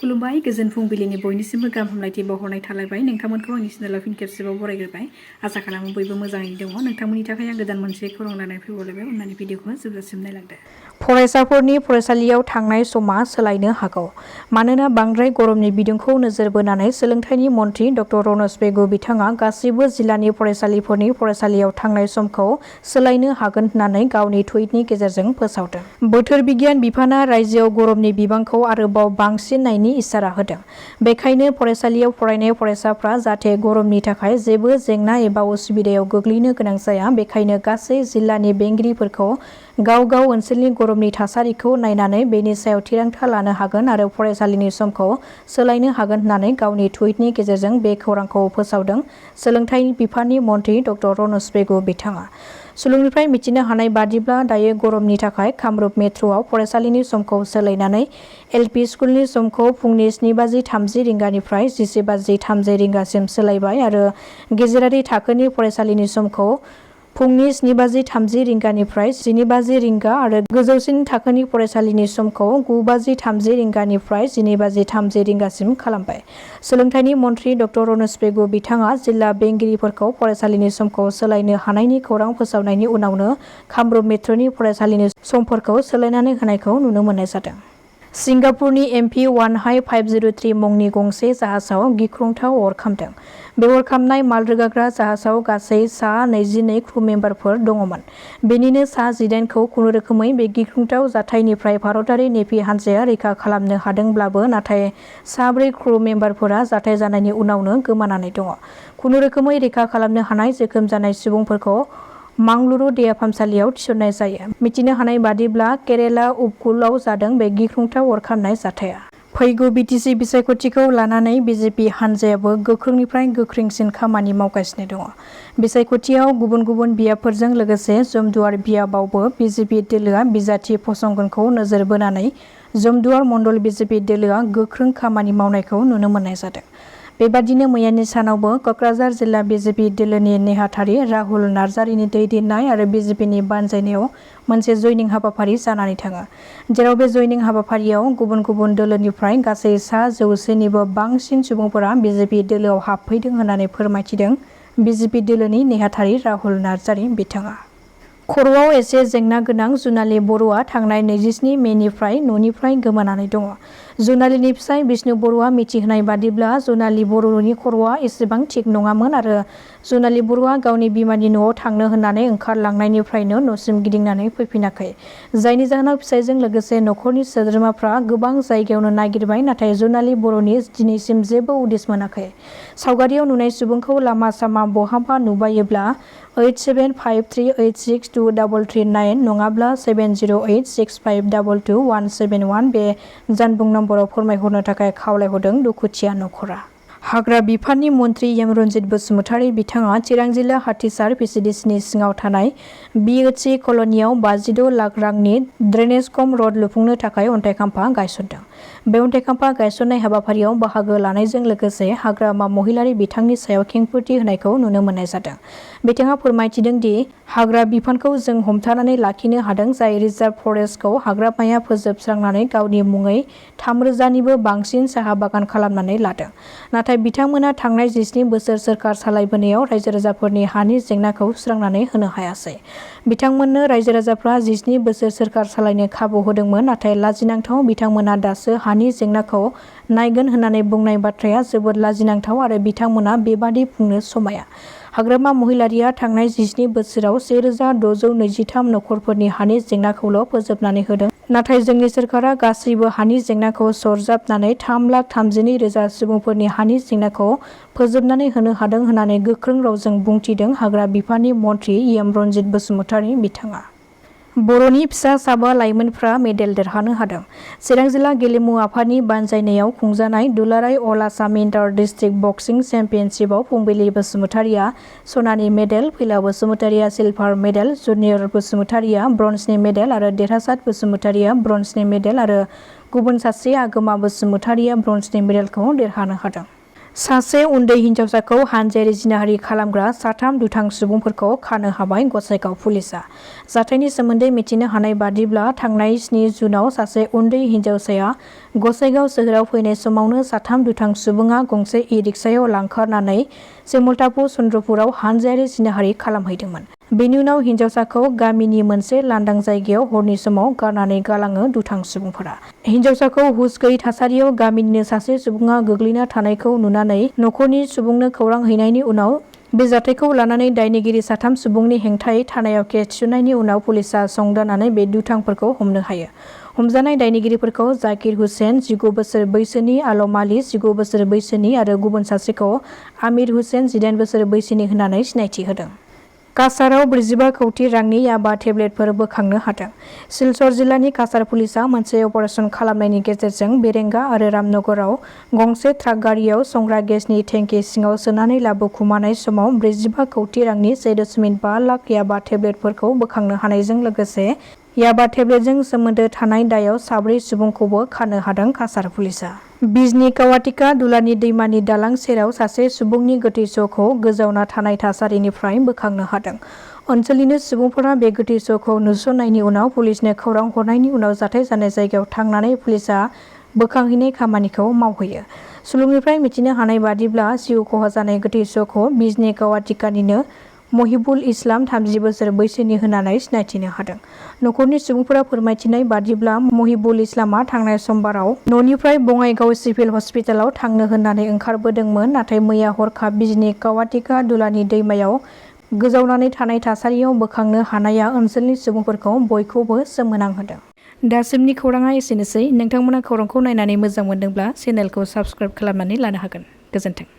खुलुमबाय गोजोन फुंबिलिनि बयनिसिमबो गाहाम हामलायथि बावहरनाय थालायबाय नोंथांमोनखौ आंनि चेनेलाव फिन खेबसेबाव बरायग्रोबाय आसा खालामो बयबो मोजाङैनो दङ नोंथांमोननि थाखाय आं गोदान मोनसे खौरां लानानै फैबावलायबाय अननानै भिडिअखौ जोबजासिम नायलांदो। फरायसाफोरनि फरायसालियाव थांनाय समा सोलायनो हागौ मानोना बांद्राय गरमनि बिदुंखौ नोजोर बोनानै सोलोंथाइनि मन्थ्रि डक्टर रनसबेगु बिथाङा गासैबो जिल्लानि फरायसालिफोरनि फरायसालियाव थांनाय समखौ सोलायनो हागोन होननानै गावनि टुइटनि गेजेरजों फोसावदों। बोथोर बिगियान बिफाना रायजोआव गरमनि बिबांखौ आरोबाव बांसिननायनि इसारा होदों। बेखायनो फरायसालियाव फरायनाय फरायसाफ्रा जाहाथे गरमनि थाखाय जेबो जेंना एबा उसुबिदायाव गोग्लैनो गोनां जाया बेखायनो गासै जिल्लानि बेंगिरिफोरखौ गाव गाव ओनसोलनि गरमनि थासारिखौ नायनानै बेनि सायाव थिरांथा लानो हागोन आरो फरायसालिनि समखौ सोलायनो हागोन होननानै गावनि टुइटनि गेजेरजों बे खौरांखौ फोसावदों सोलोंथाइ बिफाननि मन्थ्रि डक्टर रनसबेगु बिथाङा। सुलुंनिफ्राय मिथिनो हानाय बादिब्ला दायो गरमनि थाखाय कामरुप मेट्र'आव फरायसालिनि समखौ सोलायनानै एलपि स्कुलनि समखौ फुंनि 7:30 रिंगानिफ्राय 11:30 रिंगासिम सोलायबाय आरो गेजेरारि थाखोनि फरायसालिनि समखौ फुंनि 7:30 रिंगानिफ्राय 12:00 रिंगा आरो गोजौसिन थाखोनि फरायसालिनि समखौ 9:30 रिंगानिफ्राय 12:30 रिंगासिम खालामबाय। सोलोंथाइनि मन्थ्रि डक्टर रनसबेगु बिथाङा जिल्ला बेंगिरिफोरखौ फरायसालिनि समखौ सोलायनो हानायनि खौरां फोसावनायनि उनावनो कामरुप मेट्र'नि फरायसालिनि समफोरखौ सोलायनानै होनायखौ नुनो मोननाय जादों। सिंगापुरनि MP-1503 मुंनि गंसे जाहाजाव गिख्रंथाव अर खामदों। बे अर खामनाय माल रोगाग्रा जाहाजाव गासै सा 22 क्रू मेम्बारफोर दङमोन। बेनिनो सा 18 खौ खुनुरोखोमै बे गिख्रंथाव जाथायनिफ्राय भारतारि नेभि हान्जाया रैखा खालामनो हादोंब्लाबो नाथाय सा 4 क्रू मेम्बारफोरा जाथाय जानायनि उनावनो गोमानानै दङ। खुनुरोखोमै रैखा खालामनो हानाय जोखोम जानाय सुबुंफोरखौ मांगलुरु देहा फाहामसालियाव थिसननाय जायो। मिथिनो हानाय बादिब्ला केरेला उपकूलाव जादों बे गिख्रंथाव अर खामनाय जाथाया। फैगौ बिटिसि बिसायख'थिखौ लानानै बिजेपि हान्जायाबो गोख्रोंनिफ्राय गोख्रोंसिन खामानि मावगासिनो दङ। बिसायख'थियाव गुबुन गुबुन बियाबफोरजों लोगोसे जमदुवार बियाबावबो बिजेपि दोलोआ बिजाथि फसंगोनखौ नोजोर बोनानै जमदुवार मण्डल बिजेपि दोलोआ गोख्रों खामानि मावनायखौ नुनो मोननाय जादों। बेबादिनो मैयानि सानावबो कक्राझार जिल्ला बिजेपि दोलोनि नेहाथारि राहुल नार्जारिनि दैदेननाय आरो बिजेपिनि बानजायनायाव मोनसे जयनिं हाबाफारि जानानै थाङो। जेराव बे जयनिं हाबाफारियाव गुबुन गुबुन दोलोनिफ्राय गासै सा 100निबो बांसिन सुबुंफोरा बिजेपि दोलोआव हाबफैदों होननानै फोरमायथिदों बिजेपि दोलोनि नेहाथारि राहुल नार्जारि बिथाङा। खर'आव एसे जेंना गोनां जुनालि बर'आ थांनाय 27 मेनिफ्राय न'निफ्राय गोमानानै दङ। जुनालिनि फिसाय बिष्णु बर'आ मिथिहोनाय बादिब्ला जुनालि बर'नि खर'आ एसेबां थिग नङामोन आरो जुनालि बर'आ गावनि बिमानि न'आव थांनो होननानै ओंखारलांनायनिफ्रायनो न'सिम गिदिंनानै फैफिनाखै। जायनि जाहोनाव फिसायजों लोगोसे न'खरनि सोद्रोमाफ्रा गोबां जायगायावनो नागिरबाय नाथाय जुनालि बर'नि दिनैसिम जेबो उदिस मोनाखै। सावगारियाव नुनाय सुबुंखौ लामा सामा बहाबा नुबायोब्ला 8753862339 नङाब्ला 7086522171 बे जानबुं नम्बराव फोरमायहरनो थाखाय खावलायहरदों दुखुथिया नखरा। हाग्रा बिफाननि मन्थ्रि एम रनजित बसुमतारी बिथाङा चिरां जिल्ला हाथिसार पिसिडिसिनि सिङाव थानाय बिएचसि कल'नियाव 56 लाख रांनि ड्रेनेज कम रड लुफुंनो थाखाय अन्थाइ खाम्फा गायसनदों। बे अन्थाइ खाम्फा गायसननाय हाबाफारियाव बाहागो लानायजों लोगोसे हाग्रामा महिलारि बिथांनि सायाव खेंफोरथि होनायखौ नुनो मोननाय जादों। बिथाङा फोरमायथिदों दि हाग्रा बिफानखौ जों हमथानानै लाखिनो हादों जाय रिजार्भ फरेस्टखौ हाग्रामाया फोजोबस्रांनानै गावनि मुङै 3000निबो बांसिन साहा बागान खालामनानै लादों। नाथाय बिथांमोना थांनाय 17 बोसोर सोरखार सालायबोनायाव रायजो राजाफोरनि हानि जेंनाखौ सुस्रांनानै होनो हायासै। बिथांमोननो रायजो राजाफ्रा 17 बोसोर सोरखार सालायनो खाबु होदोंमोन नाथाय लाजिनांथाव बिथांमोना दासो हानि जेंनाखौ नायगोन होननानै बुंनाय बाथ्राया जोबोद लाजिनांथाव आरो बिथांमोना बेबादि बुंनो समाया। हाग्रामा महिलारिया थांनाय 17 बोसोराव 1623 नखरफोरनि हानि जेंनाखौल' फोजोबनानै होदों नाथाय जोंनि सोरखारा गासैबो हानि जेंनाखौ सरजाबनानै 3,32,000 सुबुंफोरनि हानि जेंनाखौ फोजोबनानै होनो हादों होननानै गोख्रों रावजों बुंथिदों हाग्रा बिफाननि मन्थ्रि एम रनजित बसुमतारी बिथाङा। बर'नि फिसा साबा लाइमोनफ्रा मेडेल देरहानो हादों। चिरां जिल्ला गेलेमु आफादनि बानजायनायाव खुंजानाय दुलाराय अल आसाम इन्टार डिस्ट्रिक्ट बक्सिं चेम्पियनशिपआव फुंबिलि बसुमतारीया सनानि मेडेल, फैलाव बसुमतारीया सिलभार मेडेल, जुनियर बसुमतारीया ब्रन्जनि मेडेल आरो देरहासात बसुमतारीया ब्रन्जनि मेडेल आरो गुबुन सासे आगोमा बसुमतारीया ब्रन्जनि मेडेलखौ देरहानो हादों। सासे उन्दै हिन्जावसाखौ हानजायारि जिनाहारि खालामग्रा साथाम दुथां सुबुंफोरखौ खानो हाबाय गसाइगाव पुलिसआ। जाथायनि सोमोन्दै मिथिनो हानाय बादिब्ला थांनाय 7 जुनाव सासे उन्दै हिन्जावसाया गसाइगाव सोहोराव फैनाय समावनो साथाम दुथां सुबुङा गंसे इ-रिक्सायाव लांखारनानै सिमुलतापुर चन्द्रपुराव हानजायारि जिनाहारि खालामहैदोंमोन। बेनि उनाव हिन्जावसाखौ गामिनि मोनसे लांदां जायगायाव हरनि समाव गारनानै गालाङो दुथां सुबुंफोरा। हिन्जावसाखौ हुस गैयै थासारियाव गामिनिनो सासे सुबुङा गोग्लैना थानायखौ नुनानै नखरनि सुबुंनो खौरां हैनायनि उनाव बे जाथायखौ लानानै दायनिगिरि साथाम सुबुंनि हेंथायै थानायाव केस थिसननायनि उनाव पुलिसआ संदाननानै बे दुथांफोरखौ हमनो हायो। हमजानाय दायनिगिरिफोरखौ जाकिर हुसेन 19 बोसोर बैसोनि, आलम आली 19 बोसोर बैसोनि आरो गुबुन सासेखौ आमिर हुसेन 18 बोसोर बैसोनि होननानै सिनायथि होदों। काछाराव 45 कौटि रांनि याबा टेब्लेटफोर बोखांनो हादों। सिलचर जिल्लानि काछार पुलिसआ मोनसे अपारेसन खालामनायनि गेजेरजों बेरेंगा आरो रामनगराव गंसे ट्राक गारियाव संग्रा गेसनि टेंकि सिङाव सोनानै लाबोखुमानाय समाव 45 कौटि रांनि 1.5 लाख याबा टेब्लेटफोरखौ बोखांनो हानायजों लोगोसे याबा टेब्लेटजों सोमोन्दो थानाय दायाव 4 सुबुंखौबो खानो हादों काछार पुलिसआ। बिजनी कावाटिका दुलानि दैमानि दालां सेराव सासे सुबुंनि गोथै सहखौ गोजावना थानाय थासारिनिफ्राय बोखांनो हादों। ओनसोलनिनो सुबुंफोरा बे गोथै सहखौ नुसननायनि उनाव पुलिसनो खौरां हरनायनि उनाव जाथाय जानाय जायगायाव थांनानै पुलिसआ बोखांहैनाय खामानिखौ मावहैयो। सुलुंनिफ्राय मिथिनो हानाय बादिब्ला जिउ खहा जानाय गोथै सहखौ बिजनी कावाटिकानिनो महिबुल इस्लाम 30 बोसोर बैसोनि होननानै सिनायथिनो हादों। नखरनि सुबुंफोरा फोरमायथिनाय बादिब्ला महिबुल इस्लामआ थांनाय समबाराव न'निफ्राय बङाइगाव सिभिल हस्पिटालाव थांनो होननानै ओंखारबोदोंमोन, नाथाय मैया हरखाब बिजनी कावाटिका दुलानि दैमायाव गोजावनानै थानाय थासारियाव बोखांनो हानाया ओनसोलनि सुबुंफोरखौ बयखौबो सोमोनांहोदों। दासिमनि खौराङा एसेनोसै। नोंथांमोना खौरांखौ नायनानै मोजां मोनदोंब्ला चेनेलखौ साबस्क्राइब खालामनानै लानो हागोन। गोजोन्थों।